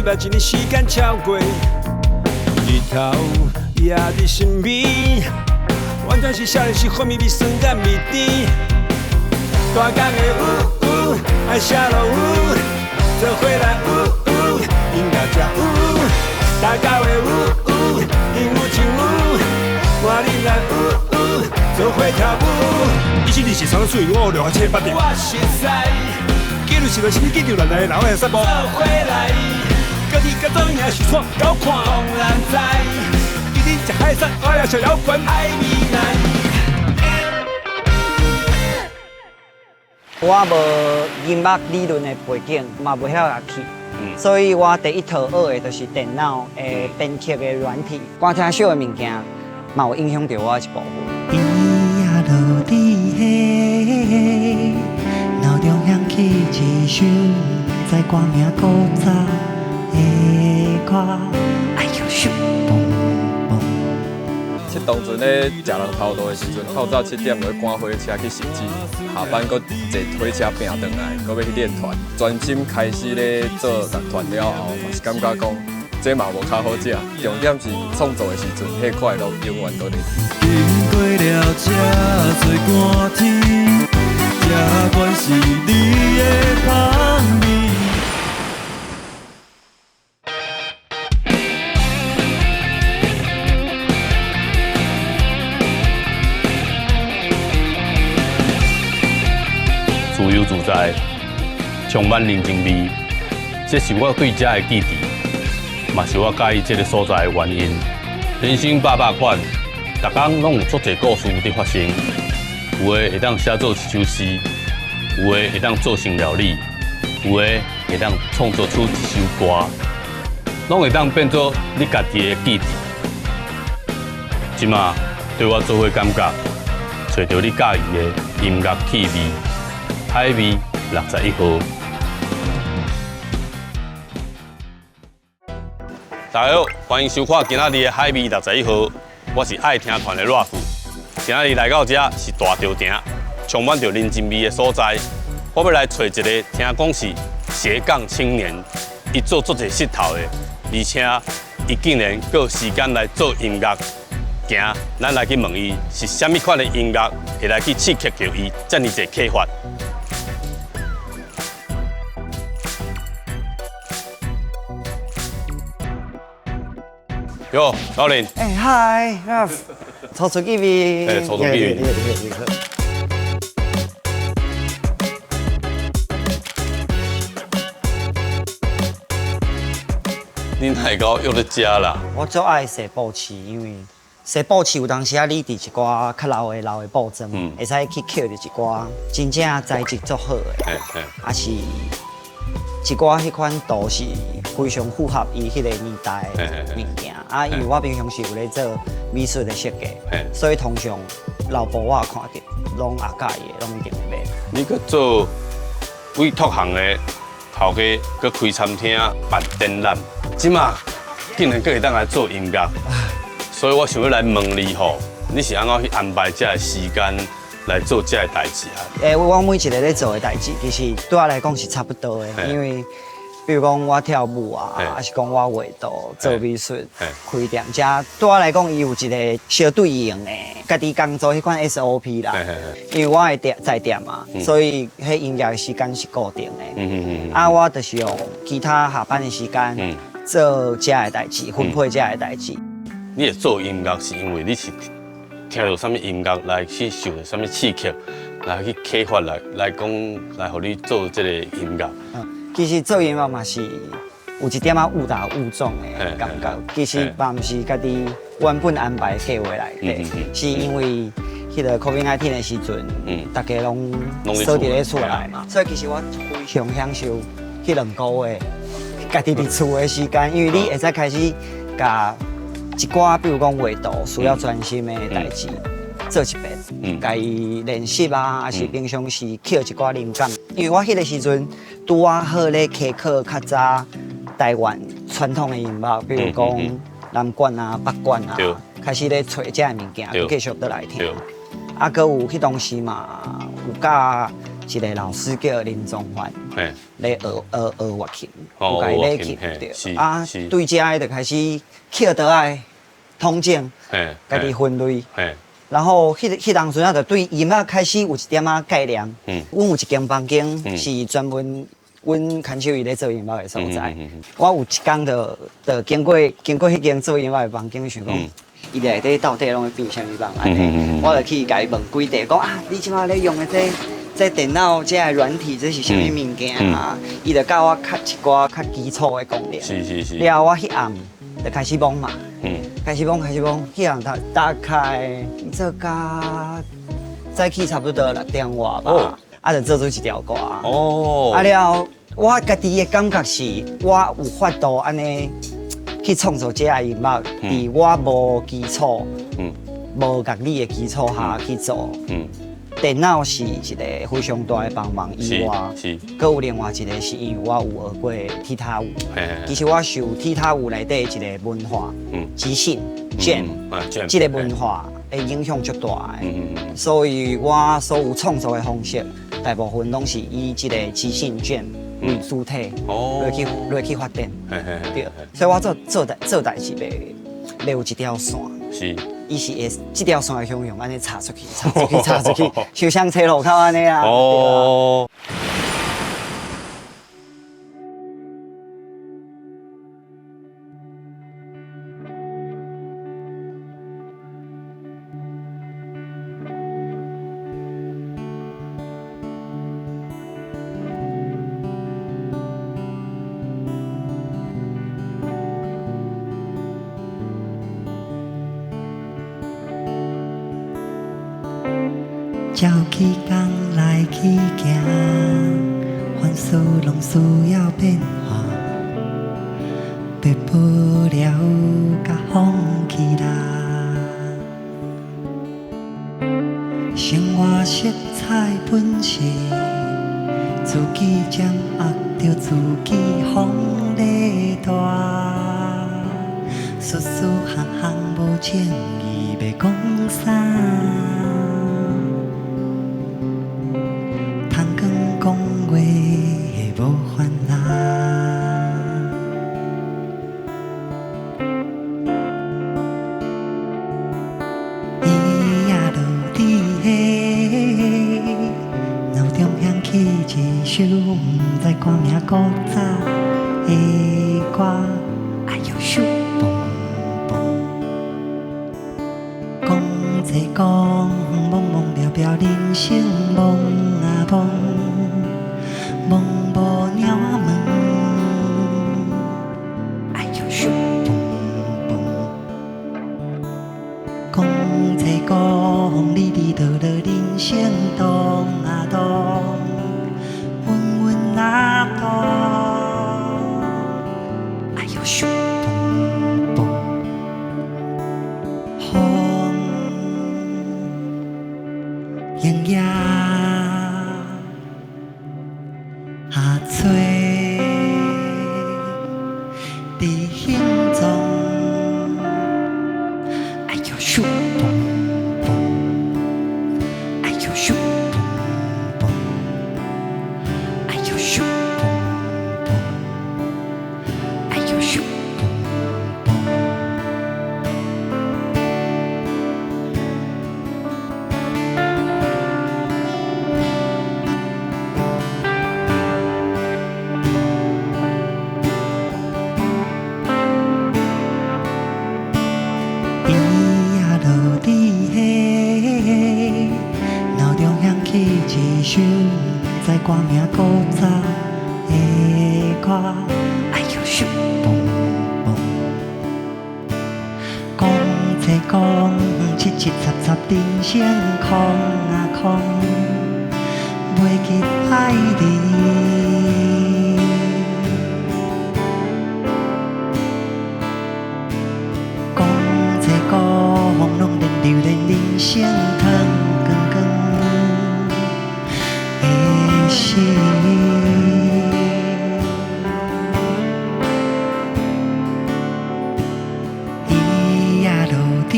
擺一年時間超過，日頭也佇身邊，完全是少年時風味味酸佮味甜。大工的有有，愛寫落雨，做伙來有有，音樂才有。大家的有有，音有情有，我恁來有有，做伙跳舞。一七二四三水，我六七八點。我熟似，記錄是來，是你記住來來，然後來散步。做伙來，家己甲做影是創高看。當然知，今日食海產，我也食搖滾。愛未來。我無音樂理論的背景，嘛袂曉樂器，所以我第一套學的就是電腦的編曲的軟體。歌聽少的物件，嘛有影響著我一部分。甜仔落佇腦中響起一首不知歌名古早的歌，哎呦咻嘣嘣。佚當陣咧食人頭路的時陣，透早7點就趕火車去汐止，下班閣坐火車拼轉來，閣欲去練團，專心開始咧做樂團了後，嘛是感覺講這嘛無較好食。重點是創作的時陣，彼個快樂永遠都佇。經過了這濟寒天，這管是你的香味。自由自在，充滿人情味，這是我對這的記憶，嘛是我佮意這个所在的原因。人生百百款，逐工攏有足濟故事佇發生。有的會當寫做一首詩，有的會當做成料理，有的會當創作出一首歌，攏會當變做你家己的記憶。這馬對我做伙感覺，揣著你佮意的音樂氣味。海味61號。大家好，歡迎收看今仔日的海味61號。我是愛聽團的 Ralph。今仔日來到這是大稻埕，充滿著人情味的所在。我欲來揣一个，聽講是斜槓青年，伊做足濟穡頭的，而且伊竟然閣有時間來做音樂。今咱來去問伊是啥物款的音樂會來去刺激著伊遮爾濟啟發。喲，老林。哎，嗨，Ralph，初次見面。哎，初次見面。你哪會共我約佇遮啦？我足愛踅布市，因為踅布市有當時啊，你佇一寡較老的老的布莊，會使去抾著一寡真正材質足好的，抑是一寡彼款圖是非常符合伊彼個年代的物件。啊，因為我平常時有咧做美術的設計，所以通常老布我看著攏也佮意的，攏一定會買。你閣做委託行的頭家，閣開餐廳辦展覽，這馬竟然閣會當來做音樂，所以我想欲來問你吼，你是按怎去安排這个時間來做這个代誌啊？欸，我每一个咧做的代誌，其實對我來講是差不多的，因為比如講我跳舞啊，抑是講我畫圖、做美術、開店，這對我來講，伊有一個相對應的，家己工作彼款 SOP 啦。因為我會店在店嘛，所以彼營業的時間是固定的。啊，我就是用其他下班的時間做這个代誌，分配這个代誌。你會做音樂是因為你是聽著啥物音樂來去受著啥物刺激，來去啟發來來講來予你做這个音樂。其實做音樂嘛是有一點仔誤打誤撞的感覺，其實嘛毋是家己原本安排計劃內底，是因為彼個 COVID-19 的時陣，大家攏鎖佇咧厝內嘛，所以其實我非常享受彼2個月家己佇厝的時間，因為你會使開始共一寡，比如講畫圖需要專心的代誌做一遍，共伊練習啊，抑是平常時抾一寡靈感。因為我彼個時陣拄仔好咧開課較早台灣傳統的音樂，比如講南管啊、北管啊，開始咧揣這个物件，繼續倒來聽。啊，閣有彼當時嘛有佮一個老師叫林宗範，咧學學學樂琴，有共伊買琴，對。啊，對這就開始捡桌仔統整，家己分類。然後彼當陣啊，就對音樂開始有一點仔概念。阮有一間房間是專門阮牽手伊咧做音樂的所在。我有一工就經過彼間做音樂的房間，想講伊內底到底攏會變啥物樣按呢？我就去共伊問幾題，講啊，你這擺咧用的這電腦這个軟體，這是啥物物件啊？伊就教我較一寡較基礎的功能。了後我彼暗就開始摸嘛。開始摸，開始摸，彼暗大概做甲早起差不多6點外吧，啊，就做出一條歌。啊了，我家己的感覺是，我有法度按呢去創作這个音樂，佇我無基礎、無樂理的基礎下去做。電腦是一個非常大的幫忙以外，閣有另外一個是因為我有學過踢踏舞。其實我受踢踏舞內底一個文化，即興 jam，這個文化的影響足大的。所以我所有創作的方式，大部分攏是以這個即興 jam 為主體，落去發展。對，所以我做代誌袂有一條線。伊是會這條線會向用按呢插出去，插出去，插出去，就像車路口按呢啊。哦。照起工來去行，凡事攏需要變化，別無聊共放棄啦。生活色彩本是自己掌握著自己風咧大，事事項項無正義欲講啥。講話無煩惱，伊也落伫彼，脑中响起一首毋知歌名古早的歌，哎呦咻嘣嘣，讲这讲，懵懵了了人生懵啊懵。摸无鸟仔问，哎呦咻嘣嘣，讲这讲，离离落落人生动啊动，稳稳啊动，哎呦咻嘣嘣，风营业。啊，吹伫形状，哎呦咻嘣嘣，哎呦咻嘣嘣，哎呦咻嘣嘣，哎呦咻嘣嘣。伊也落伫彼，脑中响起一首毋知歌名古早的歌，哎呦咻嘣嘣，讲这讲，七七杂杂人生空啊空，袂记爱你。讲这讲，攏连流连人生汤光光的时。伊也落伫彼，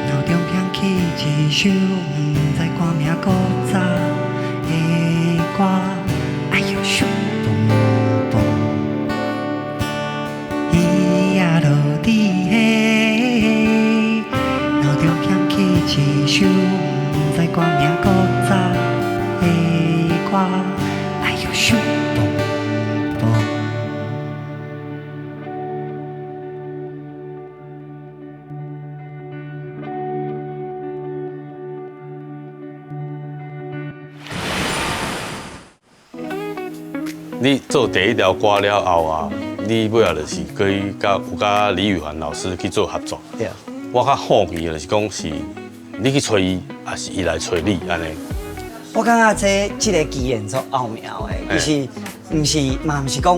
脑中响起一首毋知歌名古歌，哎呦咻嘣嘣，伊也落伫彼，脑中响起一首毋知歌名古早的歌，哎呦咻嘣嘣。你做第一條歌了後啊，你尾仔就是去佮有佮李宇凡老師去做合作。對。我較好奇的就是講是你去揣伊，還是伊來揣你按呢？我感覺這個機緣足奧妙的，其實毋是嘛，毋是講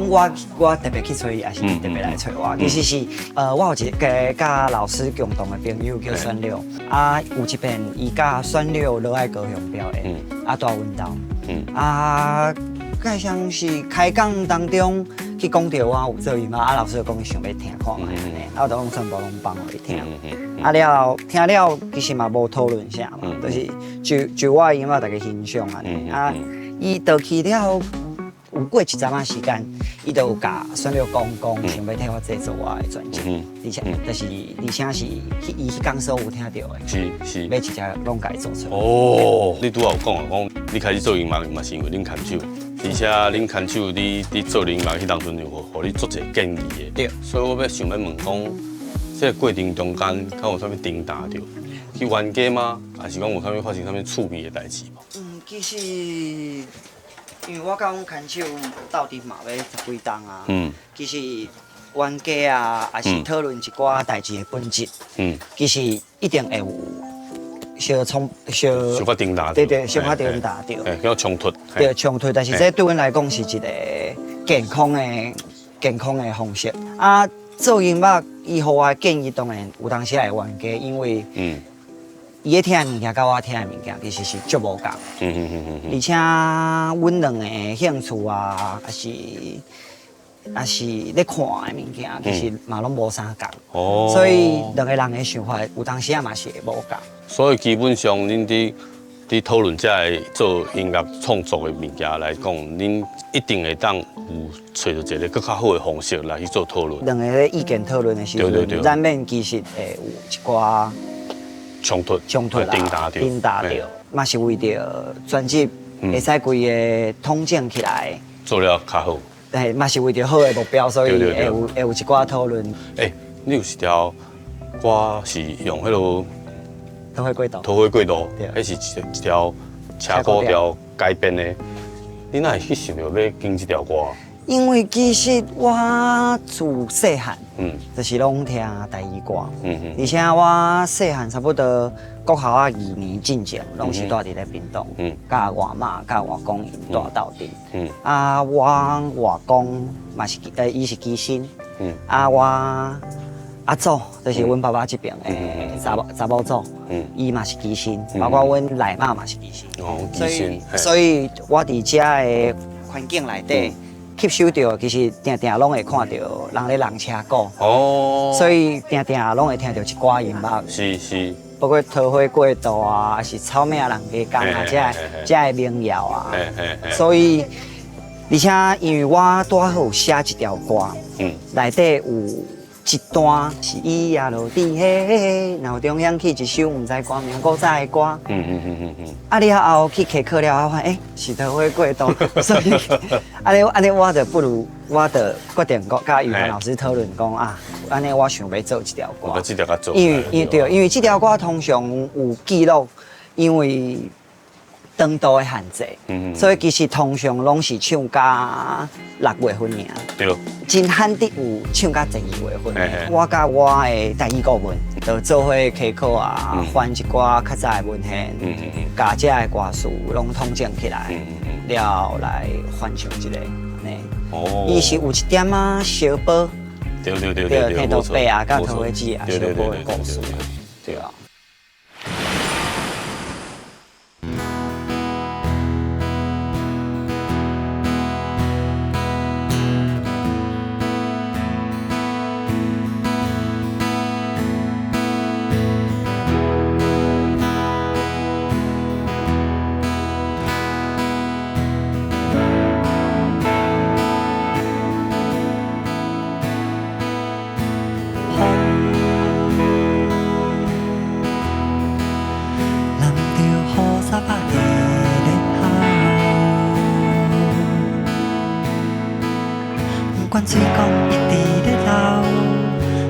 我特別去揣伊，還是伊特別來揣我。其實是我有一個佮老師共同的朋友叫孫柳，啊有一遍伊佮孫柳落來高雄表演，啊蹛阮兜，啊。蓋像是開講當中去講著我有做音樂，啊老師就講伊想欲聽看覓按呢，啊我就攏全部攏放予伊聽。啊了後聽了其實嘛無討論啥嘛，就是就就我的音樂逐家欣賞按呢。啊，伊倒去了後有過一陣仔時間，伊就有共孫柳講講，想欲替我製作我的專輯，而且就是而且是伊彼工所有聽著的，是是，欲直接攏共伊做出來。哦，你拄仔有講啊，講你開始做音樂嘛是因為恁牽手。而且恁牽手，你佇做音樂彼當陣，有予你足濟建議的。對。所以我欲想欲問講，這個過程中間，敢有啥物重擔著？去冤家嗎？還是講有啥物發生啥物趣味的代誌無？嗯，其實因為我佮阮牽手鬥陣嘛欲十幾冬啊。其實冤家啊，抑是討論一寡代誌的本質。其實一定會有。小衝小，小可重擔，對對，小可重擔著，叫衝突，對衝突，但是這對阮來講是一個健康的健康的方式。啊，做音樂，伊予我的建議當然有當時會冤家，因為伊咧聽的物件佮我聽的物件其實是足無仝。而且阮兩個興趣啊，抑是抑是咧看的物件，其實嘛攏無相仝。哦，所以兩個人的想法有當時仔嘛是會無仝。所以基本上，恁佇佇討論這个做音樂創作的物件來講，恁一定會當有揣著一個閣較好的方式來去做討論。兩個咧意見討論的時陣，難免其實會有一寡衝突、衝突啦、頂打著，嘛是為著專輯會使規个統整起來，做了較好。嘿，嘛是為著好的目標，所以會有會有一寡討論。欸，你有一條歌是用彼个。桃花過渡，桃花過渡，彼是一條車古調改編的。你哪會去想著欲揀這條歌？因為其實我自細漢，就是攏聽台語歌，而且我細漢差不多國校啊二年進前，攏是蹛佇咧屏東，佮外媽、佮外公𪜶蹛鬥陣。啊，我外公嘛是伊是乩身，啊我阿祖就是阮爸爸這邊的查某查某祖，伊嘛是乩身，包括阮內媽嘛是乩身。哦，乩身。所以，我佇遮的環境內底吸收著，其實定定攏會看著人咧人車鼓。哦。所以定定攏會聽著一寡音樂。是是。包括桃花過渡啊，抑是草嶺人家講啊，這个這个民謠啊。所以，而且因為我拄好有寫一條歌，內底有。一段是伊也落佇彼，腦中響起一首毋知歌名古早的歌。啊了後去開課了後，發現欸是桃花過渡，所以按呢按呢我就不如我就決定講，佮宇凡老師討論講啊，按呢我想欲做這條歌。這條較做。因為因為對，因為這條歌通常有記錄，因為長度的限制，所以其實通常攏是唱到6月份爾。對。真罕得有唱到12月份。我佮我的台語顧問，就做伙開課啊，翻一寡較早的文獻，共這个歌詞攏統整起來，了後來翻唱一个。哦。伊是有一點仔小寶。對對對對對。聽到白啊，佮桃花子啊，小寶的故事。對啊。管嘴講一直咧流，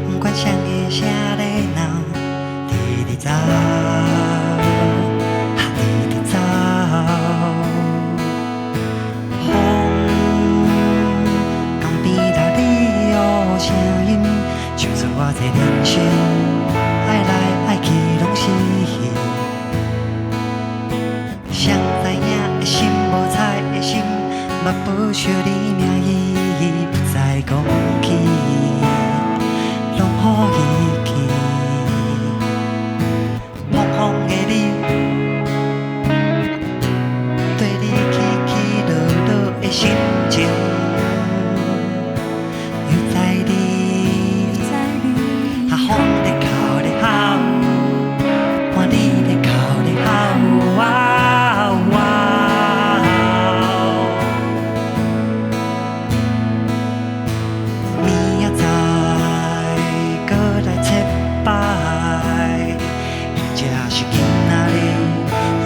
不管誰的聲咧鬧，直直走，哈直直走。風江邊來你的聲音，唱出我這人生，愛來愛去攏是。誰知影的心無彩的心，嘛保守你名義，不再講起，攏予伊去。風風的你，對你起起落落的心情，猶在你，啊風咧哭咧哭，換你咧哭咧哭啊啊！明仔載閣來切擺，或者是今仔日，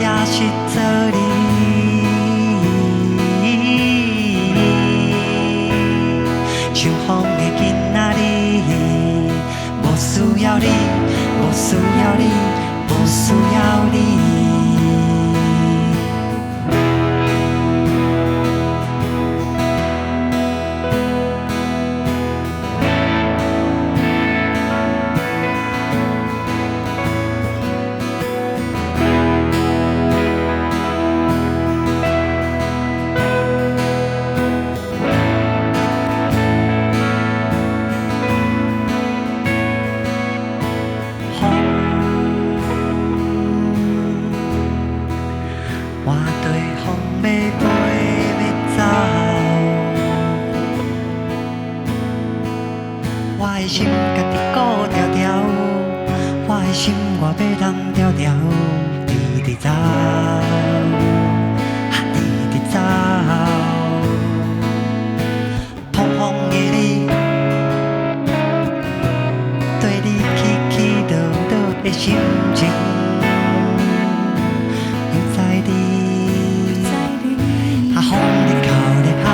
也是昨日。像風的今仔日，無需要你，無需要你，無需要你。風，我對風欲飛欲走，我的心家己顧牢牢，我的心我欲揽牢牢，直直走，哈直直走。風風的你，對你起起落落的心情，猶在你，啊風咧哭咧哭，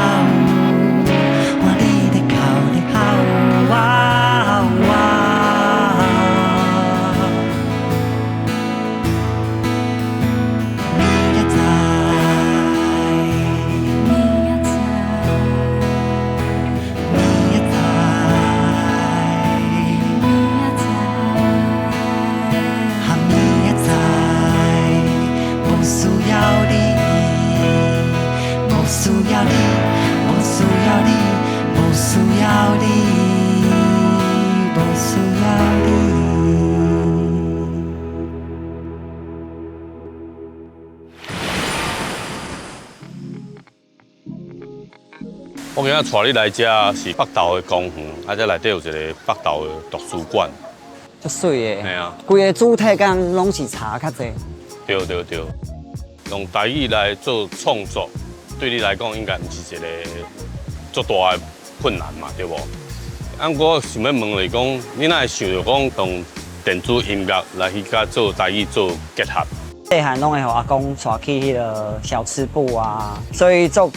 換你咧哭咧哭啊啊！明仔載，明仔載，哈明仔載，無需要你，無需要你，無需要你，無需要你，無需要你。我今仔帶你來這是北投的公園，啊，這內底有一個北投的圖書館。足媠的。嘿啊。規个主體敢攏是茶較濟。對對對，用台語來做創作，對你來講應該毋是一個足大的困難嘛，對無？啊，我想欲問你講，你哪會想著講用電子音樂來去佮做台語做結合？細漢攏會予阿公帶去彼个小吃部啊，所以做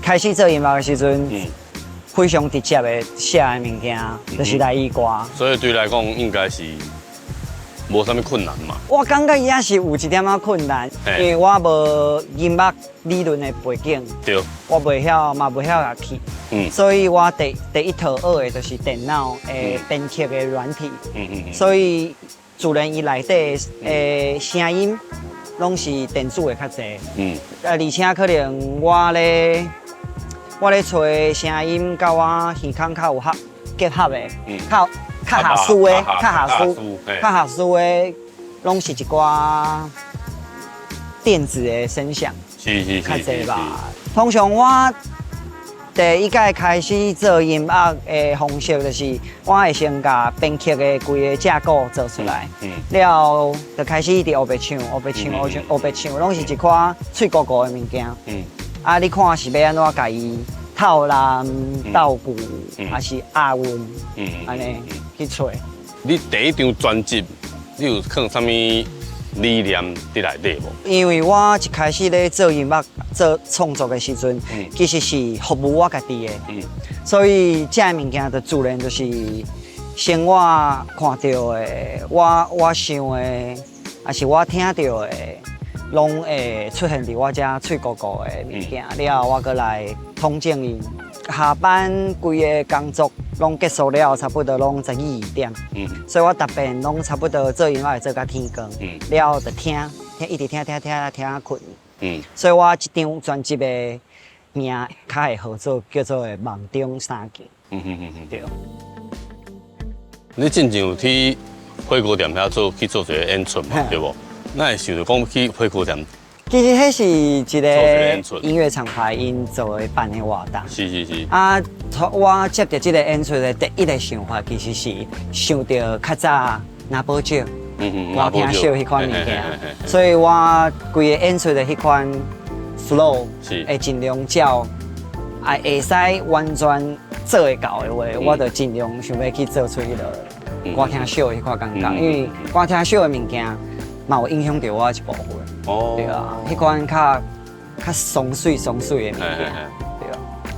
開始做音樂的時陣，非常直接的寫的物件就是台語歌。所以對你來講，應該是無啥物困難嘛。我感覺也是有一點仔困難，因為我無音樂理論的背景，我袂曉嘛，袂曉樂器，所以我第一套學的就是電腦的編曲的軟體，所以自然伊內底的聲音攏是電子的較濟，而且可能我咧揣聲音，佮我耳孔較有合結合的，較較合適的，較合適，較合適的，攏是一寡電子的聲響，是較濟吧。通常我第一屆開始做音樂的方式，就是我會先共編曲的規个架構做出來，了後就開始佇烏白唱、烏白唱、烏白唱，攏是一寡喙糊糊的物件。啊，你看是欲按怎共伊套濫、鬥句，還是押韻，按呢去揣。你第一張專輯，你有囥啥物理念佇內底無？因為我一開始咧做音樂、做創作的時陣，其實是服務我家己的，所以這个物件就自然就是生活看到的，我想的，抑是我聽到的，攏會出現佇我這喙糊糊的物件，了後我閣來統整伊。下班規个工作攏結束了，差不多攏12點，所以我逐遍攏差不多做音樂會做到天光，了後就聽，聽一直聽聽聽聽到睏。所以我這張專輯的名較會號做叫做《夢中三記》。對。你進前有去火鍋店遐做去做一个演出嘛？對無？哪會想著講去火鍋店？其實彼是一个音樂廠牌𪜶做的辦的活動。是是是。啊，我接著這个演出的第一个想法，其實是想著較早拿寶酒，歌聽少彼款物件，所以我規个演出的彼款 flow 會盡量照，啊，會使完全做會到的話，我就盡量想欲去做出彼个歌聽少的彼款感覺，因為歌聽少的物件嘛有影響著我一部分。哦，對啊，彼款較較鬆媠鬆媠的物件，對啊。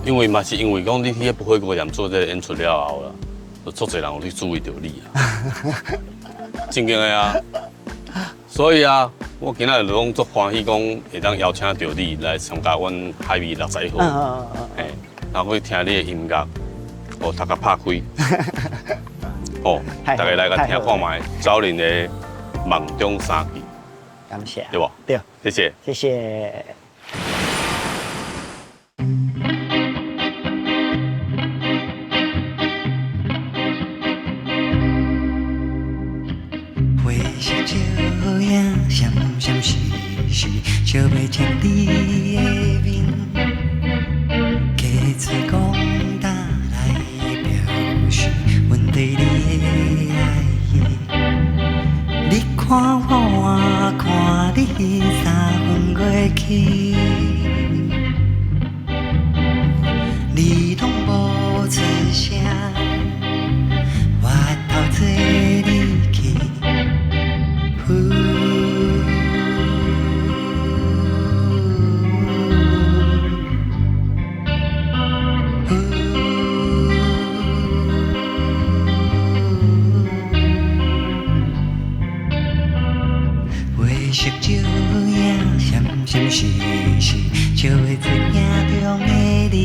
因為嘛是因為講你去彼火鍋店做這个演出了後啦，就足濟人有去注意著你啊，真經的啊。所以啊，我今仔日就講足歡喜，講會當邀請著你來參加阮海味61號，嘿，然後去聽你的音樂，哦，頭殼拍開，哦，大家來共聽看覓，昭霖的夢中三記。感謝，對無？對，謝謝，謝謝。灰色照影，閃閃爍爍，笑袂清你的面，加出講呾來表示阮對你的愛意。你看我，我看你，三分過去，你攏無出聲，我頭做你去。呼呼灰色照影，閃閃爍爍，笑袂出鏡中的人，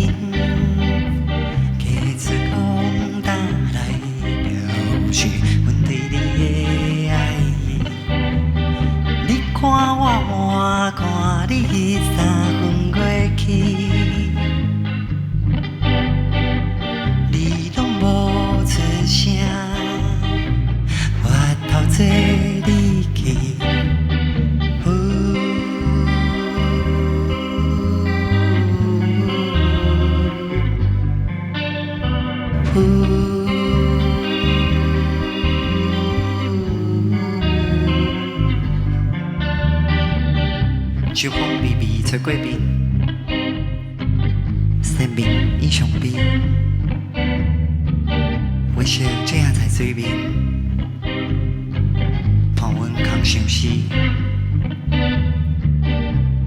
加出講呾來表示阮對你的愛意。你看我，我看你，三分過去，你攏無出聲，我頭做你去。呼呼。秋風微微吹過面，生命已傷悲，微笑這樣在水面，伴阮空相思，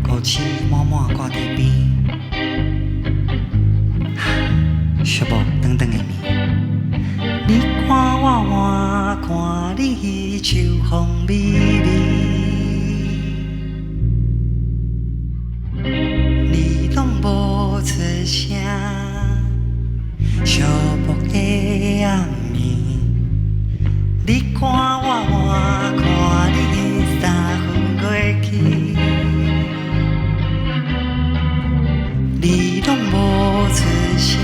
孤星滿滿掛天邊，寂寞長長的暝。你看我，我看你，秋風微微。你攏無出聲，寂寞的暗暝。你看我，我看你，三分過去，你攏無出聲，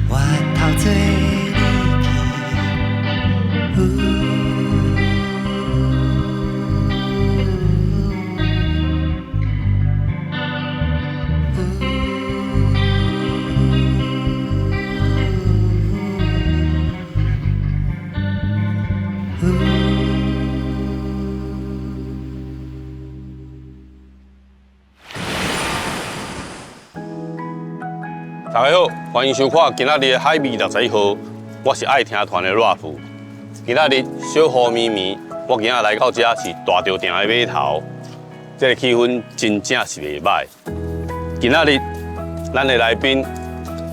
我頭做你去。呼呼。大家好，歡迎收看今仔日的海味61號，我是愛聽團的 Ralph。今仔日小雨綿綿，我今仔來到遮是大稻埕的碼頭，這个氣氛真正是袂䆀。今仔日咱的來賓，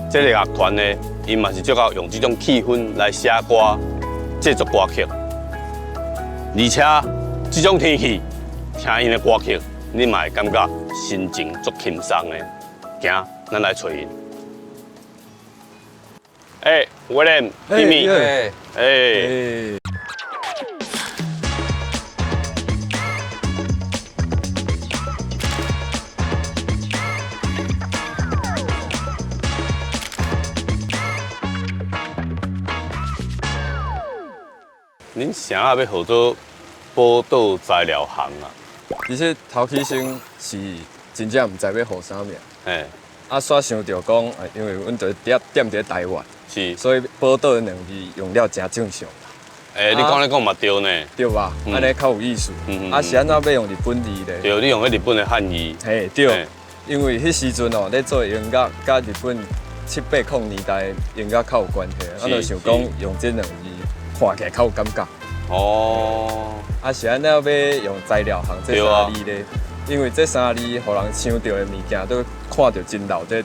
這个樂團呢，𪜶嘛是足𠢕用這種氣氛來寫歌、製作歌曲，而且這種天氣聽𪜶的歌曲，你嘛會感覺心情足輕鬆的。行，咱來揣𪜶。欸，威廉，吉米，欸。恁啥仔欲号做寶島材料行啊？其實頭起先是真正毋知欲號啥名。啊，煞想著講，因為阮就踮佇台灣，是，所以寶島兩字用了誠正常。欸，你講咧講嘛對呢？對吧？按呢較有意思。啊，是按怎欲用日本字咧？對，你用彼日本的漢字。嘿，對。因為彼時陣哦，咧做音樂，佮日本七八零年代音樂較有關係，啊，就想講用這兩字看起來較有感覺。哦。啊，是按怎欲用材料行這三字咧？因為這三字，予人想著的物件都看著真鬧熱，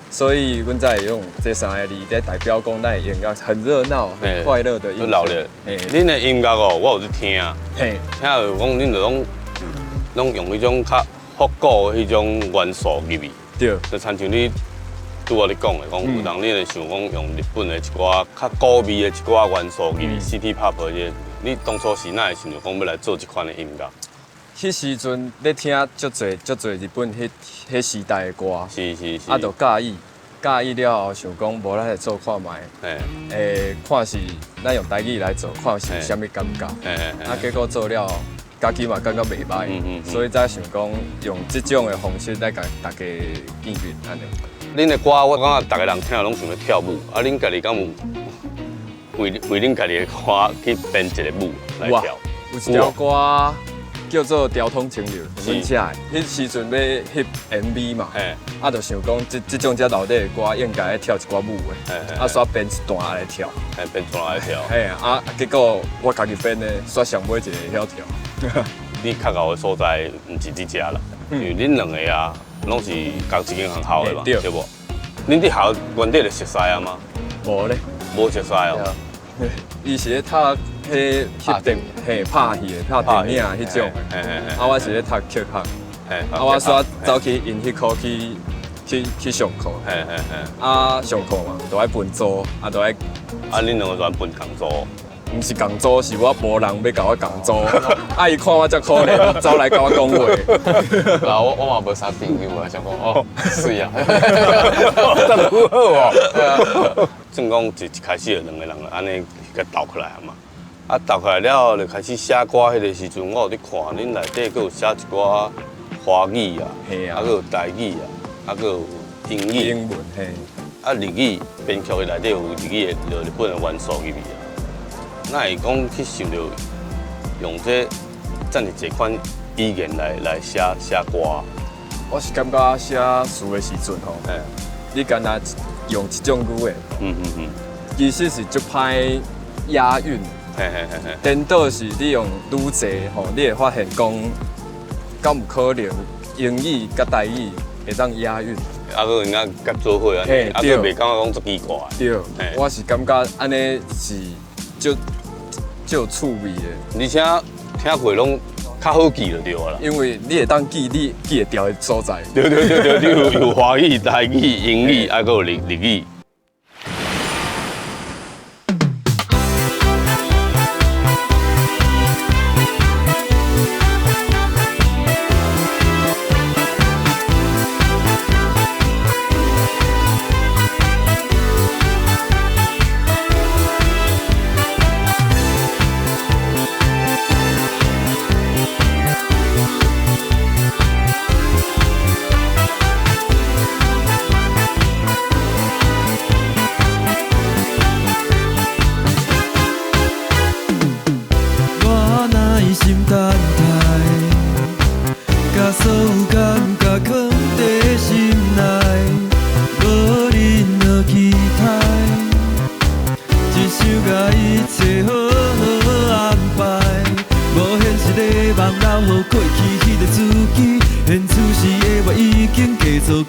所以阮才會用這三个字來代表講咱的音樂很熱鬧、很快樂的音樂。恁的音樂哦，我有去聽，聽就講恁就攏用彼種較復古的彼種元素入去。對。就親像你拄仔咧講的，講有人你會想講用日本的一寡較古味的一寡元素入去，City Pop 這個，你當初是哪會想著講欲來做這款的音樂？彼時陣咧聽足濟足濟日本彼時代的歌，是是是，啊，就佮意，佮意了後想講，無咱來做看覓，看是咱用台語來做，看是有啥物感覺，啊，結果做了，家己嘛感覺袂䆀，所以才想講用這種的方式來共大家見面按呢。恁的歌我感覺逐个人聽攏想欲跳舞，啊，恁家己敢有為為恁家己的歌去編一个舞來跳？有一條歌叫做《調通清流》，阮寫的。彼時陣欲翕 MV 嘛，啊，就想講這種遮鬧熱的歌應該愛跳一寡舞的，啊，煞編一段來跳，編一段來跳。嘿，啊，結果我家己編的，煞上尾一個會曉跳。你較𠢕的所在毋是佇遮啦，因為恁兩个啊，攏是仝一間學校的嘛，對無？恁佇學校原底就熟似啊嗎？無咧，無熟似哦。伊是咧讀彼翕電，嘿，拍戲的，拍電影彼種。啊，我是咧讀曲學。啊，我煞走去𪜶彼科去上課。啊，上課嘛，都愛分組，啊，都愛。啊，恁兩个煞分仝組？毋是仝組，是我無人欲共我仝組。啊，伊看我遮可憐，走來共我講話。啊，我嘛無啥朋友啊，想講哦，媠啊。這麼好哦。算講一開始就兩个人按呢共鬥起來啊嘛。啊，鬥起來了後就開始寫歌，彼个時陣我有咧看，恁內底閣有寫一寡華語啊，啊，閣有台語啊，啊，閣有英語。英文嘿。啊，日語編曲的內底有日語的日本的元素入去啊。哪會講去想著用這遮爾濟款語言來寫寫歌？我是感覺寫詞的時陣吼，你干焦用一種語言，其實是足歹押韻。顛倒是你用愈濟吼，你會發現講，敢有可能英語佮台語會當押韻？啊，閣會用佮做伙按呢，啊，閣袂感覺講足奇怪。對，我是感覺按呢是足足有趣味的，而且聽過攏較好記就對啦。因為你會當記你記會著的所在。對對對對，你有華語、台語、英語，啊，閣有日語。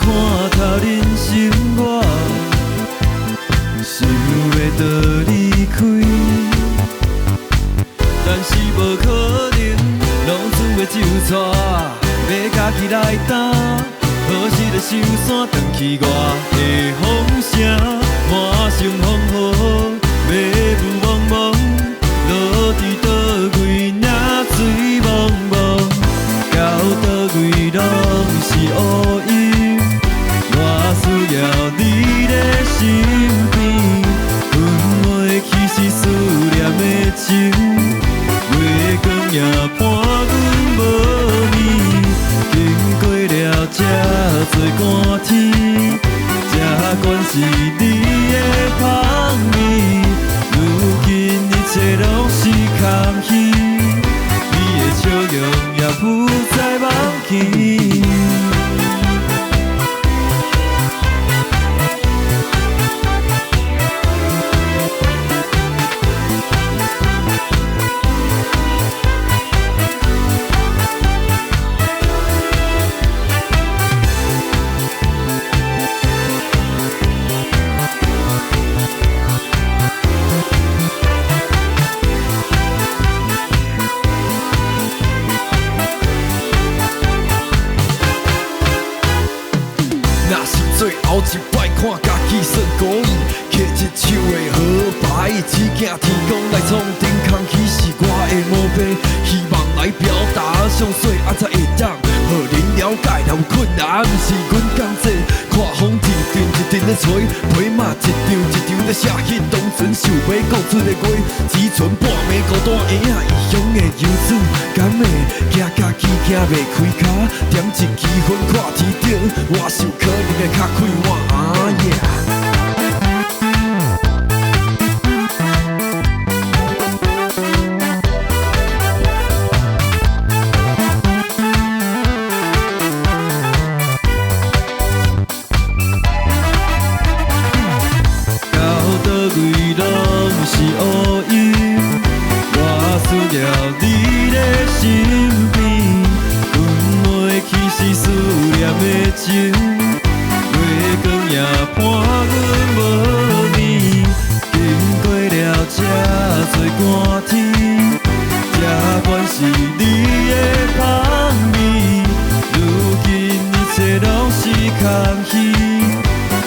看透人生我，想欲倒离开，但是无可能，浪子的酒醉，欲家己来担。何时就收山，转去我的风城，满身风雨，迷雾茫茫，落伫佗位，领水茫茫，到佗位拢是乌云。我需要你在身边，分袂去是思念的情，月光也伴阮无眠。经过了这多寒天，才管是你的香味。如今一切拢是空虚，你的笑容也不再梦见。若是最後一擺看家己算故意，揢一手的号牌，只驚天公來創頂空虚是我的毛病，希望來表達上水按怎會當，予恁了解，若有困難，毋是阮仝這看風一陣一陣咧吹，批馬一張一張咧寫，彼當陣想欲講出的話，只剩半暝孤單影，異鄉的遊子，敢會驚家己行袂開跤，點一支烟看天頂，我想可能會較快活。Yeah。到佗位拢是乌云，我需要你在身邊，分袂去是思念的情，月光也伴阮無眠。經過了這多寒天，才管是你的香味。如今一切攏是空虛，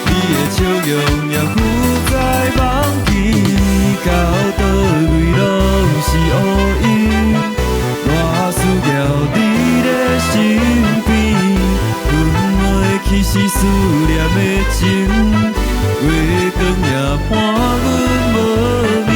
你的笑容也不再夢見。到佗位攏是烏雲，我需要你在身邊，分袂去是思念的情，月光也伴阮無眠。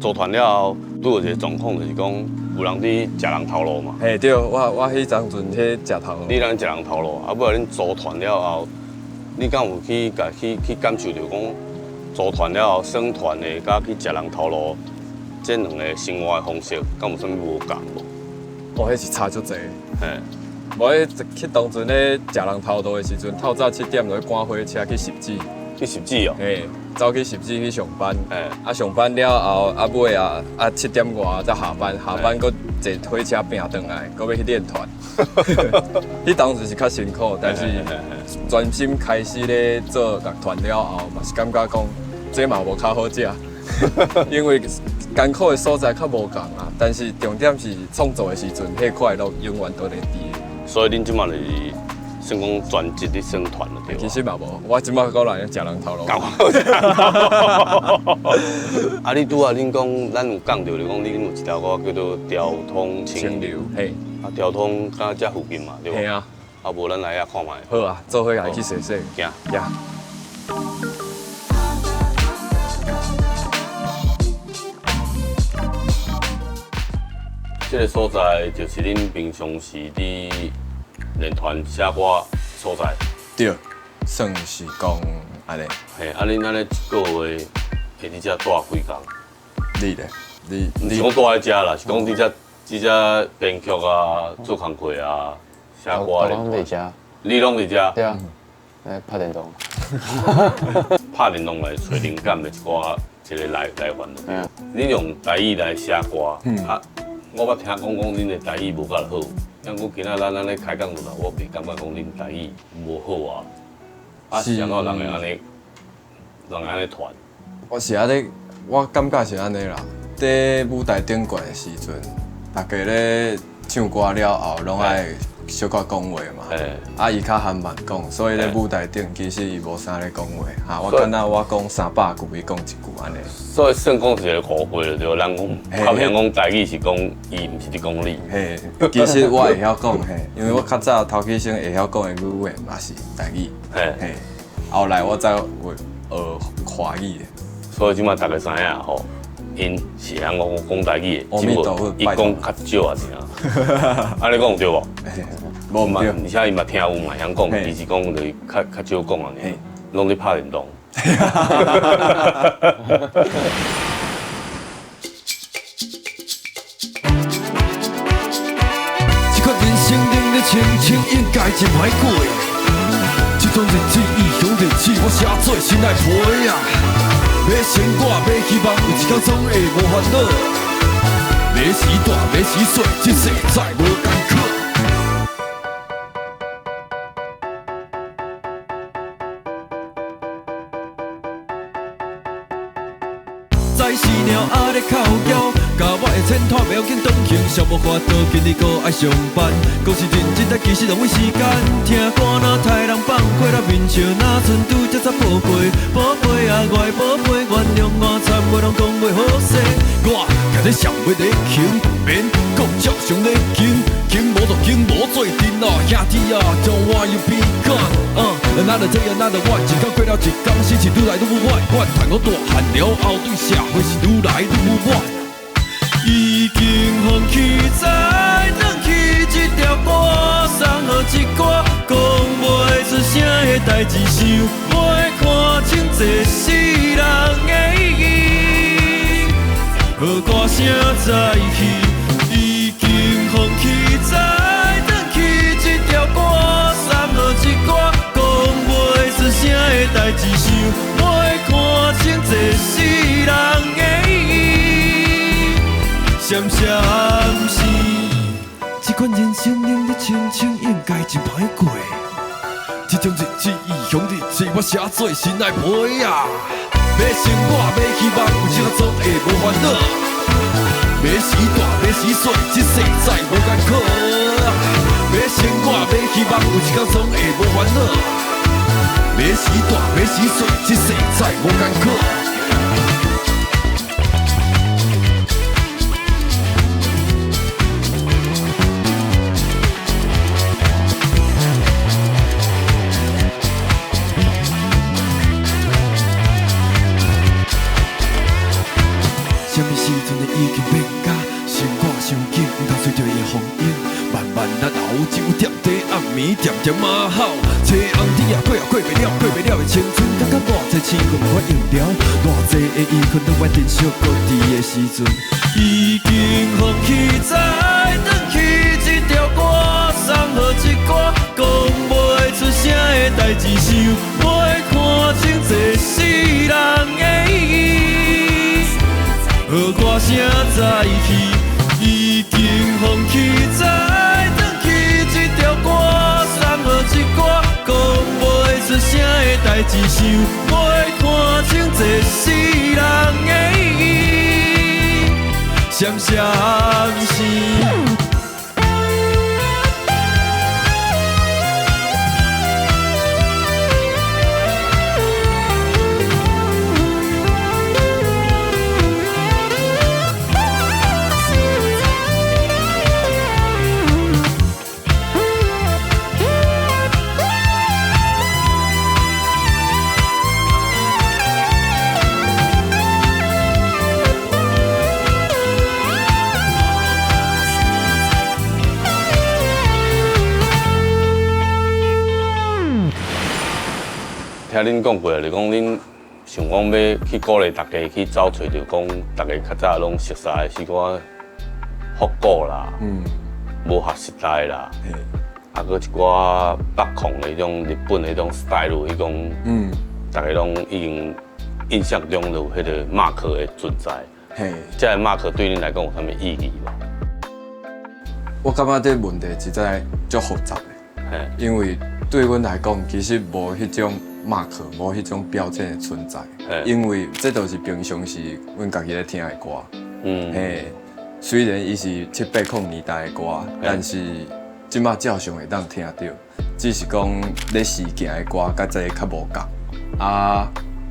組團了後，拄著一個狀況，就是講有人佇食人頭路嘛。嘿，對，我彼當陣去食頭路。你人食人頭路，啊，尾仔恁組團了後，你敢有去共去去感受著講，組團了後耍團的，佮去食人頭路，這兩个生活的方式，敢有啥物無仝無？哦，彼是差足濟。嘿。無彼去當陣咧食人頭路的時陣，透早7點就去趕火車去汐止。去汐止哦。嘿。走去汐止去上班，啊上班了後，啊尾啊啊7點外才下班，下班閣坐火車拼轉來，閣欲去練團。彼當時是較辛苦，但是專心開始咧做樂團了後，嘛是感覺講這嘛無較好食，因為艱苦的所在較無仝啊。但是重點是創作的時陣，彼快樂永遠都會佇。所以恁這馬就是算講專職咧耍團了，對。其實嘛無，我這馬閣來食人頭路。啊，你拄仔恁講，咱有講著，就講恁有一條歌叫做《條通清流》。嘿。啊，條通敢遮附近嘛，對無？嘿啊。啊，無咱來遐看覓。好啊，做伙來去踅踅。行。行。這個所在就是恁平常時佇練團寫歌所在。對，算是講按呢。嘿，啊，恁按呢一个月會佇遮蹛幾工？你咧？你毋是講蹛佇遮啦，是講佇遮這只編曲啊、做工課啊、寫歌咧。我攏佇遮。你攏佇遮？對啊，來拍電動。拍電動來揣靈感的一寡一個來源。嗯。你用台語來寫歌，啊，我捌聽講講恁的台語無夠好，毋過今仔咱按呢開講落來，我袂感覺講恁台語無好啊。啊，是按怎人會按呢，人會按呢傳？我是按呢，我感覺是按呢啦。佇舞台頂懸的時陣，大家咧唱歌了後，攏愛小可講話嘛。啊，伊較含慢講，所以咧舞台頂其實伊無啥咧講話。哈，我敢若我講300句，伊講一句按呢。所以算講是一個誤會了，對無？人講，較袂講台語是講伊，毋是佇講你。嘿，其實我會曉講嘿，因為我較早頭起先會曉講的語言嘛是台語。嘿，後來我才會學華語的。所以這擺大家知影吼，𪜶是會曉講講台語的，只不過伊講較少啊，爾。按呢講對無？無毋對，而且伊嘛聽有嘛會曉講，伊是講就是較少講啊，爾，攏佇拍電動。這款人生冷冷清清，應該真歹過。這種日子異鄉日子，我寫做心內皮啊。欲生活，欲希望，有一天總會無煩惱。欲時大，欲時細，這世再無艱苦。早死猫仔咧哭叫，共我的前途袂要緊當行，想無法度，今日閣愛上班。故事認真，但其實浪費時間。聽歌若刣人放火，啦面笑若賰拄才十寶貝，寶貝啊，我的寶貝，原諒我惨話攏講袂好勢。我徛咧上尾咧行，免講照常咧行，行無就行無做陣啊，兄弟啊，Don't want you be gone。Another day another one，一天過了一天，心情愈來愈不滿。我趁我大漢了後，對社會是愈來愈不滿。已經放棄再轉去這條歌，送予一寡講袂出聲的代誌，想袂看清這世人的意義，予歌聲再起。已經放棄再轉去這條歌，送予一寡講袂出聲的代誌，想袂看清這世人的意義。閃閃是，這款人生冷冷清清，應該真歹過。這種日子異鄉日子，我寫做心內皮啊。欲生活，欲希望，有一天總會無煩惱。欲時大，欲時細，這世再無艱苦。欲生活，欲希望，有一天總會無煩惱。欲時大，欲時細，這世再無艱苦。啥物時陣已經變假，生活傷緊，毋通隨著伊的風湧。慢慢咱後酒店底暗暝恬恬仔哭，青紅甜仔過也過袂了，過袂了的青春，感覺偌濟錢閣無法用了，偌濟的遺恨都愛珍惜搁佇的時陣。已經放棄再轉去這條歌，送予一寡講袂出聲的代誌，想袂看清這世人的意義。予歌聲再起，已經放棄再轉去這條歌，送予一寡講袂出聲的代誌，想袂看清這世人的意義，閃閃是。聽恁講過，就講恁想講欲去鼓勵大家去走揣著講，大家較早攏熟悉的詩歌，復古啦，無合時代啦，啊，閣一寡北控的彼種日本的彼種 style，彼種，逐家攏已經印象中就有彼個 mark 的存在。這个 mark 對恁來講有啥物意義無？我感覺這個問題實在足複雜的，因為對阮來講，其實無彼種 mark，無彼種標籤的存在，因為這都是平常時阮家己咧聽的歌。嘿，雖然伊是七八空年代的歌，但是這馬照常會當聽著，只是講咧時行的歌，佮這个較無仝。啊，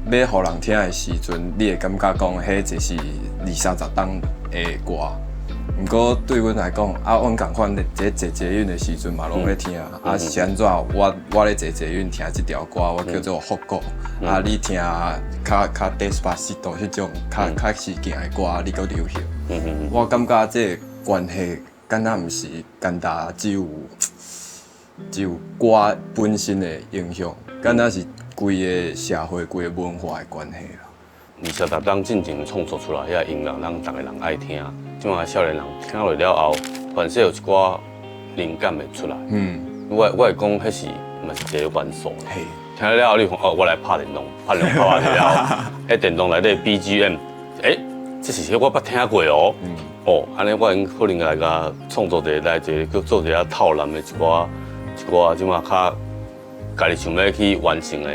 欲予人聽的時陣，你會感覺講，彼就是二三十冬的歌。毋過對阮來講，啊，阮仝款咧坐坐捷運的時陣嘛，攏咧聽。啊，是按怎？我咧坐捷運聽這條歌，我叫做復古。啊，你聽較較 Despacito 彼種較較時行的歌，你閣流行。我感覺這个關係，敢若毋是簡單只有歌本身的影響，敢若是規個社會、規个文化的關係啦。二十冬進前創作出來遐音樂，咱逐个人愛聽。這馬少年人聽落了後，凡勢有一寡靈感會出來。我會講，彼是嘛是一个元素。聽了後，你講哦，我來拍電動，拍電動拍完了後，彼電動內底 BGM，欸，這是我捌聽過哦。哦，按呢我可能來共創作一个來一个閣做一个透南的一寡一寡，這馬較家己想欲去完成的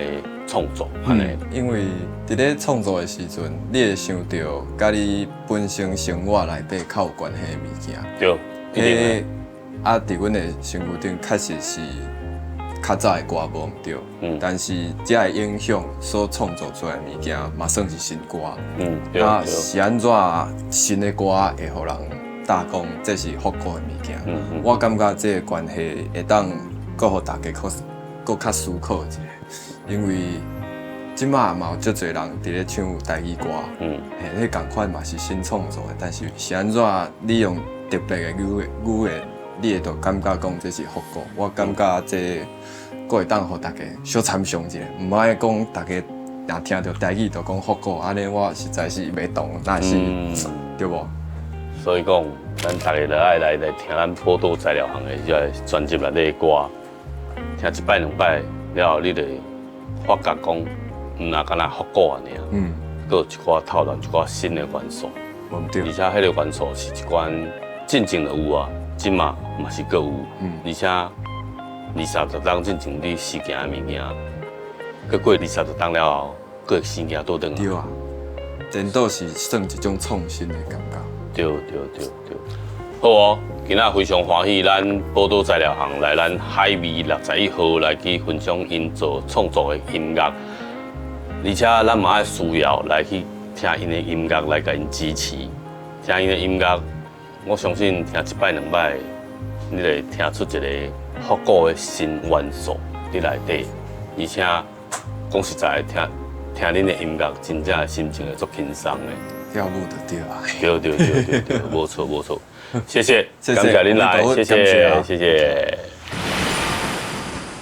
創作，按呢。因為佇咧創作的時陣，你會想著佮你本身生活內底較有關係的物件。對，一定的。啊，佇阮的身軀頂確實是較早的歌無毋對，但是這个影響所創作出來的物件嘛算是新歌。啊，是按怎新的歌會予人答講這是復古的物件？我感覺這个關係會當閣予大家閣較思考一下，因為這馬嘛有足濟人佇咧唱台語歌，嘿，彼仝款嘛是新創作的，但是是按怎你用特別的語言，你會就感覺講這是復古。我感覺這閣會當予大家小參詳一下，毋愛講大家若聽著台語就講復古，按呢我實在是袂懂，若是，對無？所以講，咱逐家都愛來聽咱寶島材料行的這个專輯內底的歌，聽一擺兩擺了後，你就會發覺講，毋若干焦復古按呢，閣有一寡透露一寡新的元素，而且彼个元素是一款進前就有啊，這馬嘛是閣有，而且二三十冬進前你時行的物件，閣過二三十冬了後，閣會新行倒轉來。對啊，顛倒是算一種創新的感覺。對對對對，好哦，今仔非常歡喜，咱寶島材料行來咱海味61號來去分享𪜶做創作的音樂，而且咱嘛愛需要來去聽𪜶的音樂，來共𪜶支持。聽𪜶的音樂，我相信聽一擺兩擺，你會聽出一個復古的新元素佇內底，而且講實在，聽聽恁的音樂，真正心情會足輕鬆的。跳舞就對啊。對對對對對，無錯無錯，謝謝，謝謝，感謝恁來，謝謝謝謝。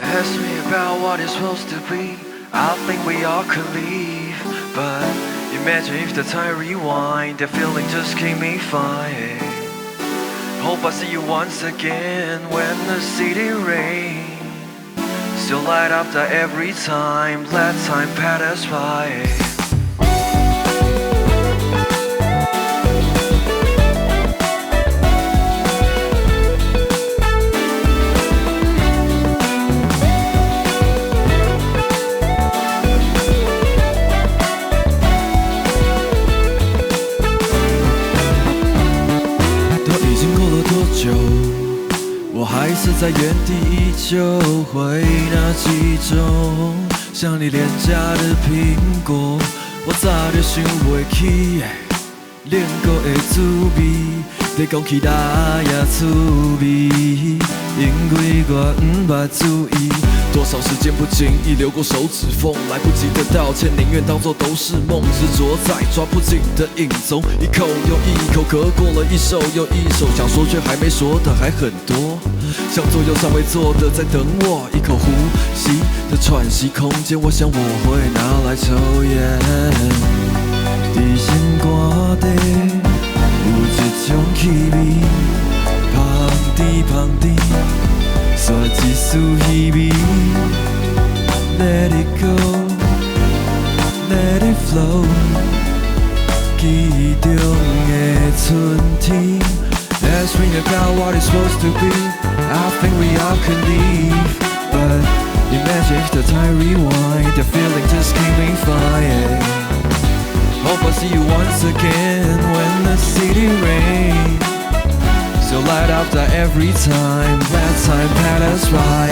Ask me about what it's supposed to be. I think we all could leave, but imagine if the time rewind, that feeling just keep me fine. Hope I see you once again when the city rain. Still light up that every time, let time pass us by. 我還是在原地依舊回憶那幾種像你臉頰的蘋果，我早就想袂起，戀過的滋味，你講起來也趣味，因為我毋捌注意。多少時間不經意流過手指縫，來不及的道歉，寧願當作都是夢，執著在抓不緊的影蹤，一口又一口，咳過了一首又一首，想說卻還沒說的還很多，想做又尚未做的在等我，一口呼吸的喘息空間，我想我會拿來抽菸。佇心肝底有一種種氣味，香甜香甜，煞一絲稀微。Let it go, let it flow，記憶中的春天。Ask me about what it's supposed to be. I think we all could leave, but imagine if the time rewind, the feeling just keep me fine. Hope I see you once again when the city rain. So light up that every time, let time pass us by.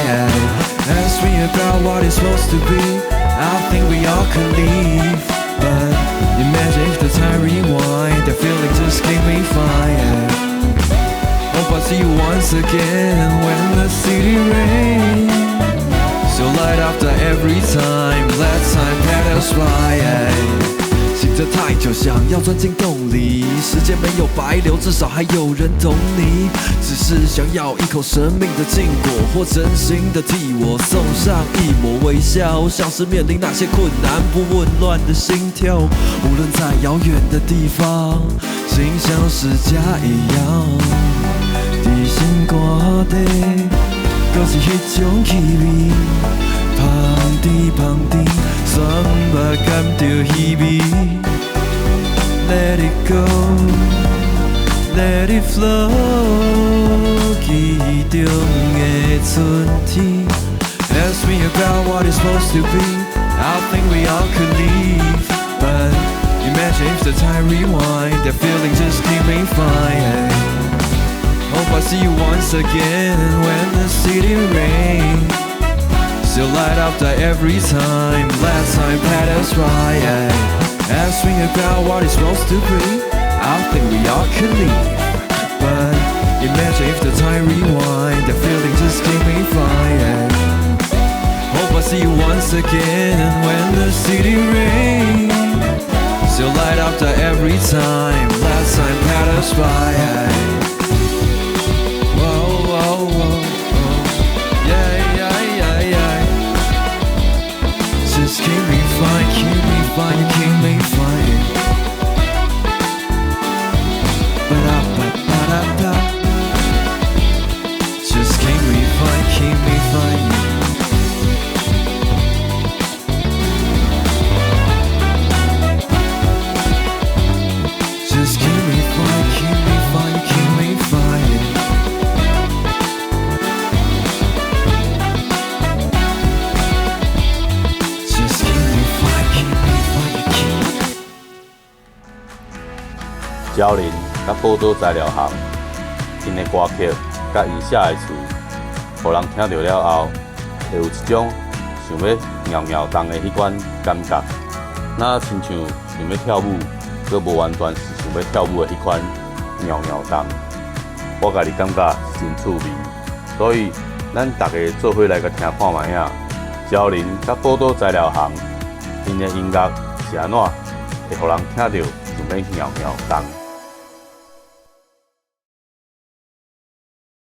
Ask me about what it's supposed to be. I think we all could leave, but imagine if the time rewind, the feeling just keep me fine. Hope I see you once again when the city rain. So light up that every time, let time pass us by. 醒着太久，想要鑽進洞裡，時間沒有白流，至少還有人懂你。只是想要一口生命的禁果，或真心的替我送上一抹微笑，像是面臨那些困難不紊亂的心跳。無論在遙遠的地方，心像是家一樣。佇心肝底，閣是彼種氣味，香甜香甜，酸目含著稀微。Let it go, let it flow，記憶中的春天。Ask me about what it's supposed to be. I think we all could leave, but imagine if the time rewind, that feeling just keep me fine. Hope I see you once again when the city rain. Still light up that every time, let time pass us by. Ask me about what it's supposed to be. I think we all could leave, but imagine if the time rewind, that feeling just keep me fine. Hope I see you once again when the city rain. Still light up that every time, let time pass us by. Whoa, whoa, whoa, whoa. Yeah, yeah, yeah, yeah. Just keep me fine, keep me fine, you keep me fine. Ba-da-ba-ba-da-da. Just keep me fine, keep me fine. Just keep me fine, keep me fine, keep me fine. Just keep me fine, keep me fine, you keep me. 蕉林佮寶島材料行，𪜶的歌曲佮𪜶寫的詞，予人聽著了後，會有一種想欲搖搖動的彼款感覺，若親像想欲跳舞，閣無完全是想欲跳舞的彼款搖搖動。我家己感覺是真趣味，所以咱逐家做伙來共聽看覓仔。蕉林佮寶島材料行，𪜶的音樂是按怎會予人聽著想欲搖搖動？